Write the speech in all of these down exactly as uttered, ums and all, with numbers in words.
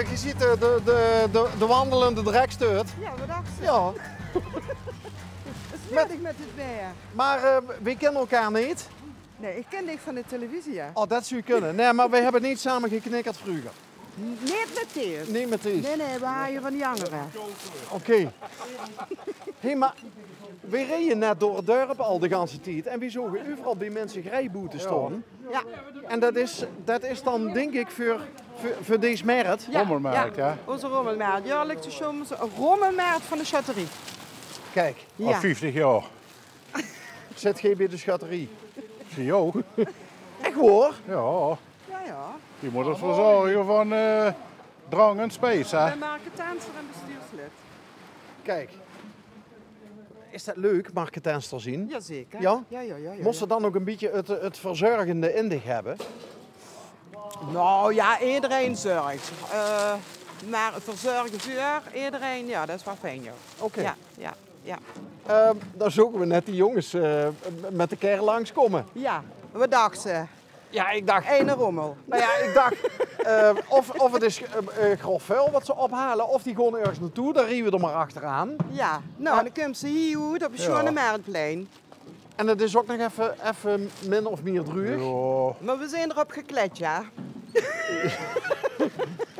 Geer zeet de, de, de, de, de wandelende dreksteut. Ja, wat dachs se? Ja. Is leuch mit dit weer. Maar eh, weej kinne elkaar neet. Nee, ich kin dich van de televisie, ja. Oh, det zou kunne. Nee, maar weej hebbe neet same geknikkerd vreuger. Neet mit dees. Neet mit dees. Nee, nee, weej hawwe van die angere. Oké. Hey, maar weej reje net door het dörp al de ganse tied en weej zoge euveral beej minse grijboete staon. Ja. En det is, det is dan, dink ik, veur, veur, veur dees mert. Ja, rommelmert, ja. Ozze rommelmert. Jaorliks de Sjoms rommelmert van de sjötterie. Kiek. Ja. Al vieftig jaor. Zit geej beej de sjötterie? Zie ouch. Ech waor? Ja. Ja, ja. Die mót ós verzorge van eh, drank en spijs, hè? Weej make tensor en bestuurslid. Kiek. Is det leuk, marketenster zien? Jazeker. Ja? Ja, ja, ja, ja. Mós se dan ouch ein bietje het, het verzorgende in dich hebbe? Nou ja, ederein zörg. Eh, maar verzorge veur ederein, ja, det is waal fijn, ja. Oké. Ja, ja, ja. Eh, dan zoge we net die jonges eh, met de kar langskómme. Ja, wat dachs se? Ja, ik dach... Eine rommel. Nou ja, ik dach, eh, of, of het is eh, eh, grof vuil wat ze ophale, of die gaon örges naotoe, dan rieje we d'r maar achteraan. Ja, nou, dan kómme ze hie oet op het sjoeane Mertplein. En het is ouch nog effe, effe min of mier druug. Ja. Maar we zien d'r op gekleid, ja.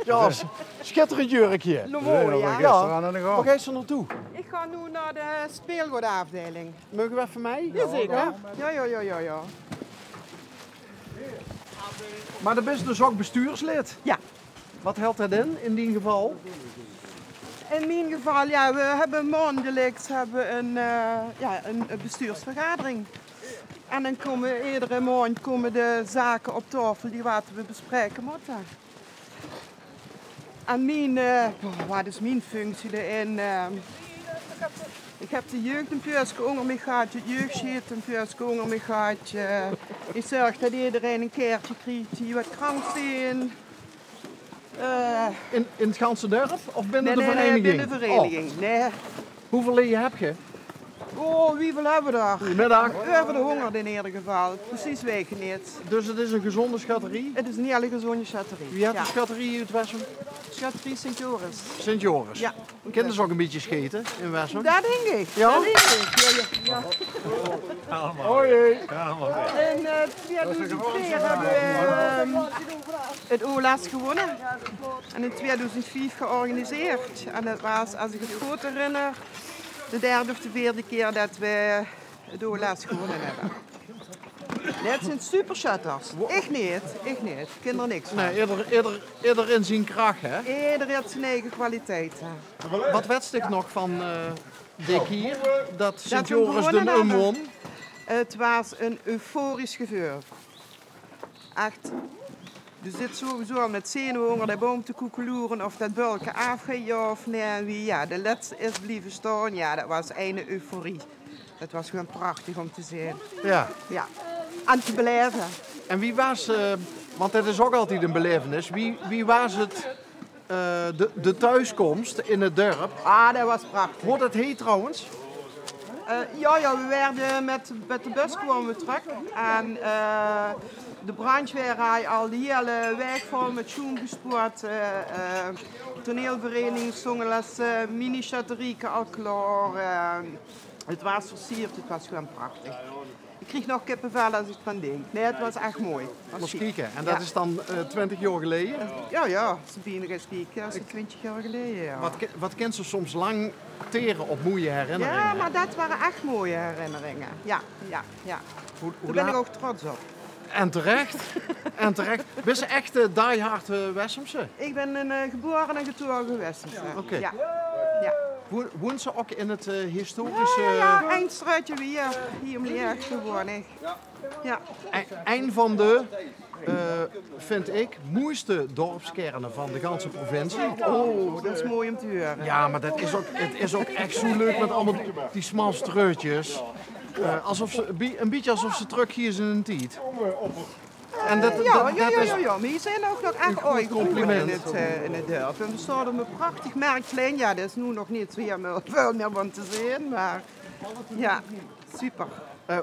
Ja, s- schitterend jurkje. Mooi, ja. Ja. Wo geis se naotoe? Ik gaon noe nao de speelgoedaafdeiling. Meuge we effe mei? Jazeker. Ja? Ja, ja, ja, ja, ja. Maar de bis dus ouch bestuurslid? Ja. Wat hèlt det in, in dien geval? In mien geval, ja, we hebbe maondeliks hebbe we ein, eh, ja, ein, ein bestuursvergadering. En dan kómme edere maondj kómme de zake op taofel die wat we bespraeke mótte. En mien, eh, boah, wat is mien functie d'rin? Eh, ik heb de jeugd ein puuske ónger mich gehad, het jeugdbeleid ein puuske ónger mich gehad. Eh, ik zörg det ederein ein kaertje krieg die wat krank zien. Eh, in, in het ganse dörp of binne de vereiniging? Nee, nee, binne de vereiniging. Oh. Nee. Hoeveul leje heb geej? Oh, wieveul hebbe we d'r? Goeiemiddag. Euver de hóngerd in eder geval. Precies weit ik 't neet. Dus het is ein gezónde sjötterie? Het is ein hele gezónde sjötterie. Wie hèt de sjötterie oet Wessem? Sjötterie Sint Joris. Sint Joris. Ja. Kinne ze ouch ein bietje sjete in Wessem? Det dink ik. Ja? Det dink ik. Ja, ja, ja. Hoi. In eh, tweeduizend twee hebbe we eh, het O L S gewónne. En in tweeduizend vief georganiseerd. En det waas, as ik het good herinner, de derde of de veerde kier det we het O L S gewónne hebbe. Dit zien supersjötters. Ik neet, ik neet. Ik kin d'r niks van. Nee, eder, eder, eder in zien krach, hè? Eder haet zien eige kwaliteite. Wat wets dich nog van eh, die kier det Sint Joris den um wón? Het waas ein euforisch geveul. Ech. De zits sowieso al mit zenuwe ónger de boum te koekeloere of det bölke aafgeit, ja of nee. En wie, ja, de lètste is blieve staon. Ja, det waas ein euforie. Det waas gewoon prachtig óm te zeen. Ja. Ja. En te belaeve. En wie waas, eh, want det is ouch altied ein belaevenis. Wie, wie waas het eh, de, de thuiskomst in het dörp. Ah, det waas prachtig. Waor det heet trouwens? Eh, ja, ja, we waerde mit, mit de bus kwame we trök. En eh, de brandjwaer haaj al de hele waeg vol mit sjoem gespoead. Eh, eh, toneelvereiniging zónge lèts eh, mini-sjötterieke al klaor. Eh, het waas versierd, het waas gewoon prachtig. Ik krieg nog kippevel as ik d'raan dink. Nee, het waas ech mooi. Mós kieke. En det is dan eh, twintig jaor geleje? Ja, ja, ze biene gaon spieke, as ze twintig jaor geleje, ja. Wat, wat kins se soms lang tere op moeie herinneringe? Ja, maar det ware ech moeie herinneringe. Ja, ja, ja. Dao bin ik ouch trots op. En terech. En terech. Bis se ech eh, diehard eh, Wessemse? Ik bin ein eh, gebore en getoge Wessemse. Oké. Ja. Ja. Woens se ouch in het eh, historische... Ja, ja, ja. Ein straotje wiejer, hie óm de hoek woon ik. Ja. Ein van de, eh, vind ik, moeiste dorpskerne van de ganse provincie. Oh, det is mooi óm te hure. Ja, maar det is ouch, het is ouch ech zo leuk mit allemaol die smal straotjes. Eh, asof se, ein bietje asof se trökgeis in de tied. En det, ja, det, ja, det ja, is ja, ja. Maar hie zien ouch nog ech ooi compliment in het, eh, in het dörp. En we staon op ein prachtig Mertplein. Ja, det is noe nog neet zo hiel väöl mier van te zeen, maar ja, super. Eh,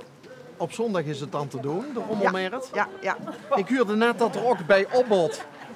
op zóndig is het dan te doon, de rommelmert. Ja, ja. Ik huurde net det d'r ouch bij opbod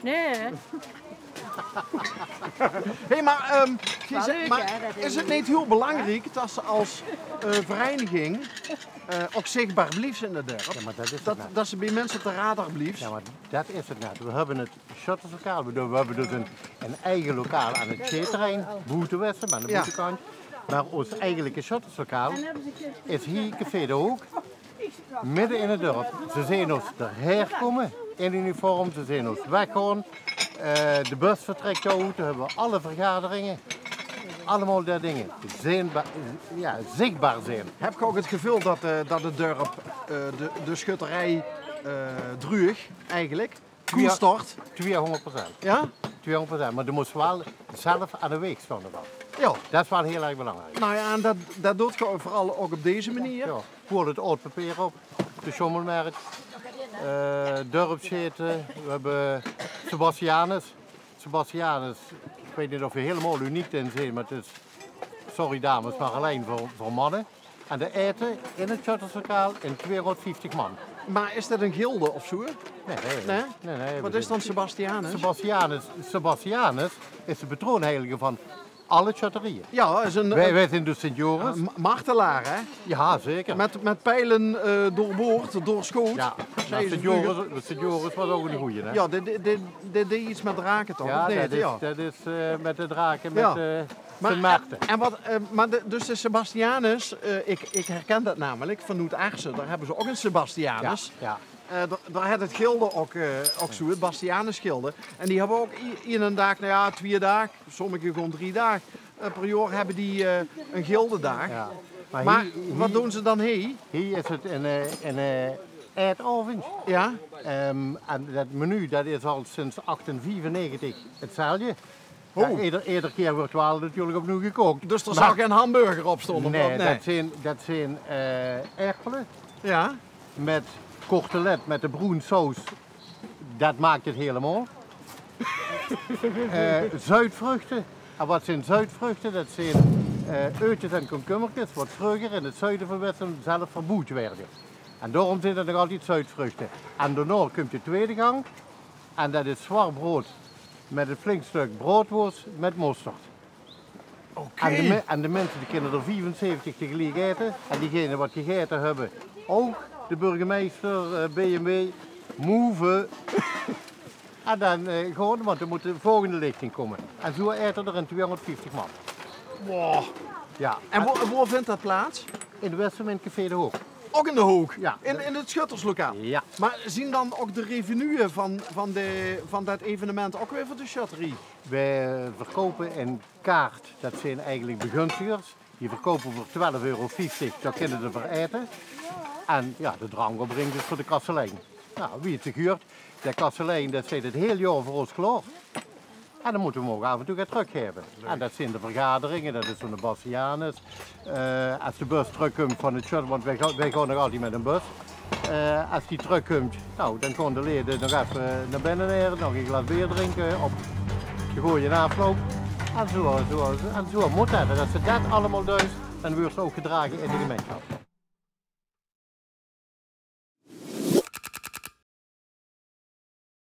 Nae. Hé, mer, ehm, geer zeet, mer is 't neet hiel belangriek det ze es, eh, vereiniging, eh, ouch zichbaar bliefs in 't dörp? Jao, mer det is 't net. Det ze bie minse op de radar bliefs? Jao, mer det is 't net. Veer höbbe 't sjötterslokaal. Veer doon, veer höbbe dus ein, ein eige lokaal aan 't sjeetterrein, boete Wessem, aan de boetekantj. Mer ós eigenlike sjötterslokaal is hie Café de Hook, midde in 't dörp. Ze zeen ós d'rhaer kómme in uniform, ze zeen ós weggaon. Eh, de bus vertrèk dao oet, dao höbbe veer alle vergaderinge. Allemaol die dinger. Zeenba-, jao, zichbaar zeen. Höb geer ouch 't geveul det, eh, det 't dörp, eh, de, de sjötterie, eh, druug, eigelik? Koestert. Tweehóngerd procent. Jao? Tweehóngerd procent. Mer doe mós waal zelf aan de weeg staon d'rvan. Jao. Det is waal hiel erg belangriek. Noe jao, en det, det doot geer veural ouch op deze meneer. Jao. Voer 't aod papeer op. De sjommelmerk. Eh, dörpssjete. Veer höbbe Sebastianus. Sebastianus, ich weit neet of veer hielemaol uniek in zeen, mer 't is, sorry dames, mer allein veur, veur manne. En d'r aete in 't sjötterslokaal in tweehóngerdvieftig man. Mer is det ein gilde of zoe? Nae, nae. Nae? Nae, nae, waat is dan Sebastianus? Sebastianus, Sebastianus is de patroonheilige van alle sjötterieje. Jao, is ein, veer, eh, veer zeen dus Sint Joris. Eh, ma-, martelaar, hè? Jao, zeker. Mit, mit piele, eh, doorboord, doorsjoot. Jao, Sint Joris, Sint Joris waas ouch eine gooje, hè? Jao, dae, dae, dae, dae deeg get mit drake, toch? Jao, of neet? Det is, det is, eh, mit de drake, mit, eh, Sint Maarten. En waat, eh, mer de, dus de Sebastianus, eh, ich, ich herken det namelik vanoet Aarse, dao höbbe ze ouch eine Sebastianus. Jao, jao. Eh, dao, dao haet 't gilde ouch, eh, ouch zoe, 't Bastianusgilde. En die höbbe ouch i-, ienen daag, noe jao, twieë daag, sommige gewoon drie daag, eh, per jaor höbbe die, eh, eine gildedaag. Jao. Mer hie, waat doon ze dan hie? Hie is 't ein, eh, ein, eh, aetaovendj. Jao. Ehm, en det menu, det is al sinds achttien viefennegentig 'tzelfdje. Jao, eder, eder kier wuuert waal natuurlik opnuuj gekook. Dus d'r zal gein hamburger op staon, of waat? Nae, det zeen, det zeen, eh, aerpele. Jao. Mit kortelet, mit de broen saus. Det maak 't hielemaol. Eh, zuidvruchte. En waat zeen zuidvruchte? Det zeen, eh, uutjes en komkummerkes, waat vreuger in 't zuide van Wessem zelf verboewd woorte. En daorum zeen det nog altied zuidvruchte. En daonao kump de twiede gank. En det is zwart brood mit ein flink stök broodwoors mit mosterd. Oké. En de me-, en de minse die kinne d'r viefenzeventig tegeliek aete. En diegene waat gegaete höbbe, Ouch de burgemeister, eh, B M W, Move. En dan, eh, gewoen, want d'r mót de volgende lichting kómme. En zoe aete d'r in tweehóngerdvieftig man. Wow. Ja. En woe, woe vindj dat plaats? In de Westum in Café de Hook. Ouch in de Hook? Ja. In, in 't schutterslokaal? Ja. Mer zien dan ouch de revenue van, van de, van dat evenement ouch weer veur de sjötterie? Weej verkoupe ein kaart, dat zien eigelik begunstigers. Die verkoupe veur twelf euro vieftig, dao kinne ze veur aete. En ja, de drankopbrinks is veur de kastelein. Nou, wie 't zich huurt, de kastelein, dae steit 't hiel jaor veur ós klaor. En dan mótte weej 'm ouch aaf en toe get trökgaeve. En dat zien de vergaderinge, dat is zoe'n bastiaanse. Eh, es de bus trökkumtj van 't sjöt, want weej gaon, weej gaon nog altied mit 'ne bus. Eh, es die trökkumtj, nou, dan gaon de leje nog effe nao binne, nog ein glaas beer drinke op de gooje aafloup. En zoe, zoe, en zoe mót dat. En es ze dat allemaol duis, dan wuuertj ze ouch gedrage in de gemeinsjap.